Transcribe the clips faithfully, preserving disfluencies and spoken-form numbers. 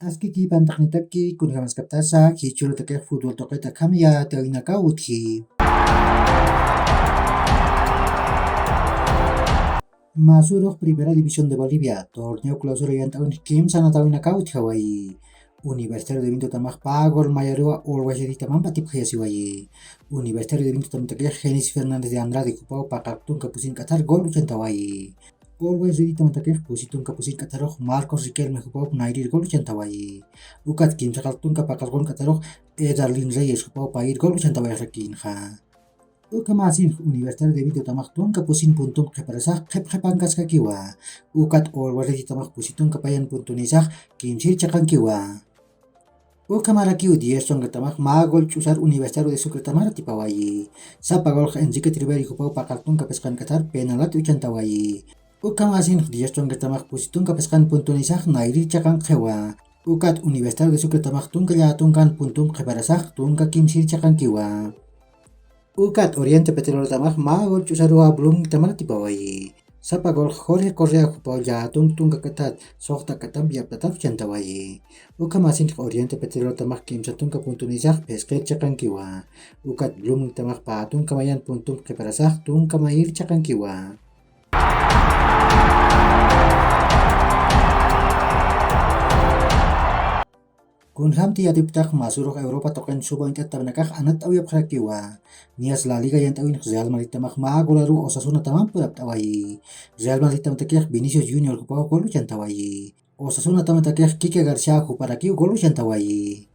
Askiki pantaqnitaki, kunjamaskaptasa jichhürutakix futbol tuqita akham yatiyäwinakaw utji. Mä surux Primera División de Bolivia, torneo clausura yant'äwin kimsa anatawinakaw utjawayi. Universitario de Vinto tamax pä gol mayaruwa Always Ready tamamp atipxayasiwayi. Universitario de Vinto tamatakix Genesis Fernández de Andrade jupaw paqallq tunka pusink'athar gol uchantawayi. Always Ready tamatakix pusi tunka pusink'atharux Marcos Riquelme jupaw nayrir gol uchantawayi. Ukat kimsaqallq tunka paqallqunk'atharux Edarlin Reyes jupaw payir gol uchantawayaxrakïnxa. Ukhamäsinx Universitario de Vinto tamax tunka pusin puntump qhiparasax qhipqhipankaskakiwa. Ukat Always Ready tamax pusi tunka payan puntunisax kimsir chiqankiwa. Ukhamarakiw diez chunka tamax mä gol ch'usar Universitario de Sucre tamar atipawayi. Sapa golx Enrique Triverio jupaw paqallq tunka phisqank'athar penalti uchantawayi. Ukhamäsinx diez chunka tamax pusi tunka phisqan puntunisax nayrir chiqankiwa. Ukat Universitario de Sucre tamax tunka llätunkan puntump qhiparasax tunka kimsir chiqankiwa. Ukat Oriente Petrolero tamax mä gol ch'usaruwa Blooming tamar atipawayi. Sapa golx Jorge Correa jupaw llätunk tunkak'athat suxt'ak'atamp yaptatat uchantawayi. Ukhamäsinx Oriente Petrolero tamax kimsa tunka puntunisax phisqir chiqankiwa. Ukat Blooming tamax pä tunka mayan puntump qhiparasax tunka mayir chiqankiwa. Kunjamti yatipktax mä surux Europa tuqin sub veintiocho tamanakax anatt'awayapxarakiwa. Niyas La Liga yant'äwinx Real Madrid tamax mä golaruw Osasuna tamamp purapt'awayi. Real Madrid tamatakix Vinicius Junior jupaw gol uchantawayi. Osasuna tamatakix Kike García juparakiw gol uchantawayi.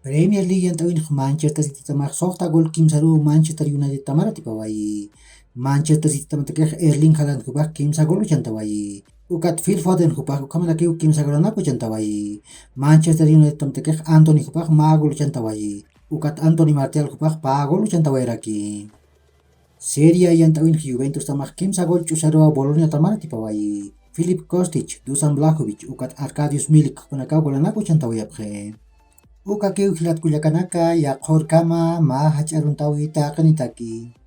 Premier League yant'äwinx Manchester City tamax suxta gol kimsaruw Manchester United tamar atipawayi. Manchester City tamatakix Erling Haaland jupax kimsa gol uchantawayi. Ukat Phil Foden jupax ukhamarakiw kimsa golanak uchantawayi. Manchester United tamatakix Antony jupax mä gol uchantawayi. Ukat Anthony Martial jupax pä gol uchantawayaraki. Serie A yant'äwinx Juventus tamax kimsa gol ch'usaruwa Bologna tamar atipawayi. Filip Kostic, Dusan Vlahovic, ukat Arkadiusz Milik jupanakaw golanak uchantawayapxi. Ukakiw jilat kullakanaka, yaqhürkama mä jach'aruntawi taqinitaki.